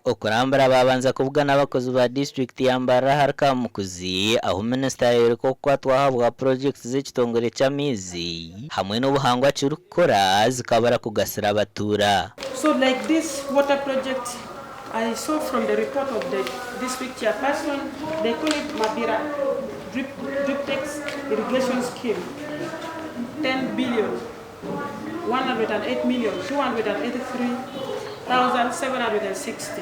Okurambura babanza kubugana abakozi ba disiturikiti ya Mbarara ahari Kamukuzi ahu minisita yayoreka okukwatwaho ahabwa purojekiti z'ekitongore ky'amaizi hamwe n'obuhangwa kirikukora zikabura kugasira abatuura. So like this water project I saw from the report of the district chairperson they call it Mabira drip driptex irrigation scheme 10 billion 108 million 283,760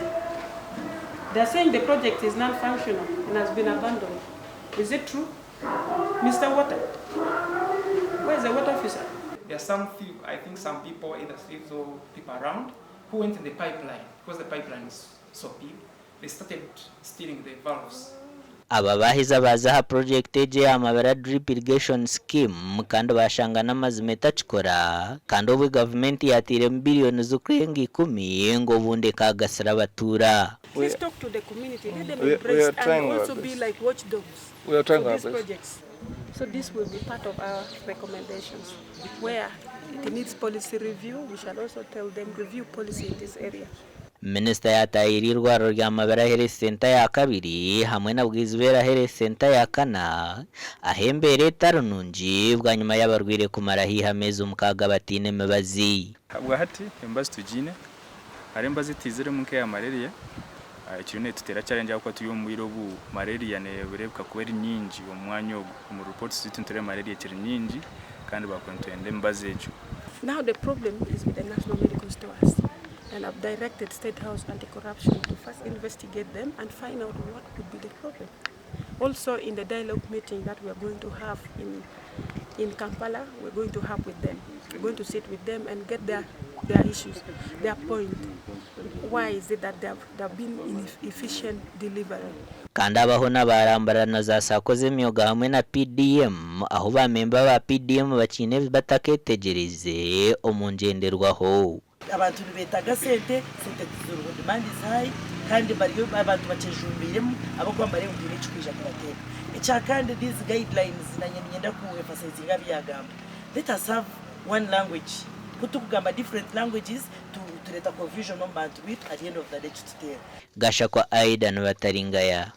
They are saying the project is non-functional and has been abandoned. Is it true? Mr. Water, where is the water officer? There are some few, I think some people, either thieves or people around, who went in the pipeline, because the pipeline is so big, they started stealing the valves. Aba baaheza baaza aha purojekiti egi eya Mabira Drip Irrigation Scheme kandi baashanga n'amazima etakikora kandi obwe gavumenti yaateiremu biriyoni zirikurenga ikumi ngu obundi ekaagasira abatuura. Please talk to the community, let them embrace and also be like watchdogs for these projects. So this will be part of our recommendations where it needs policy review, we shall also tell them review policy in this area. Minisita yataahirira eirwariro rya Mabira Health Centre ya kabiri hamwe na Bwizibera Health Centre ya kana ahu embeera etari nungi bwanyima y'abarwaire kumara haihi ameezi mukaaga bataine mibazi. Habwahati emibazi tugiine, hariho emibazi etaiziremu nk'eya malaria, ekiriyo netuteera challenge ahabw'okuba turi omu bwire obu malaria nereebeka kuba eri nyingi omu mwanya ogu. Omu reports zaitu nitureeba malaria ekiri nyingi kandi baakuba nitwenda emibazi egyo. Now the problem is with the National Medical Stores and I've directed State House Anti-Corruption to first investigate them and find out what could be the problem. Also in the dialogue meeting that we are going to have in in Kampala, we're going to have with them. We're going to sit with them and get their, their issues, their point. Why is it that there have, there have been inefficient delivery? Kandi abaho n'abaarambura na za Sacco z'emyoga hamwe na PDM ahu ba memba ba PDM bakiine ebi bataketegyereize omu ngyenderwaho. Abantu nibeetaaga sente, sente tiziriho, demand is high kandi bariyo abantu bakyejumbiiremu ahabw'okuba nibareeba ngu haine ekirikwija kubateera. Ekya kandi these guidelines nanye niinyenda ku emphasizinga aha bi yaagamba. Let us have one language. Ku turikugamba different languages tureeta confusion omu bantu baitu at the end of the day kituteera. Gashakwa Aidan Bataringaya.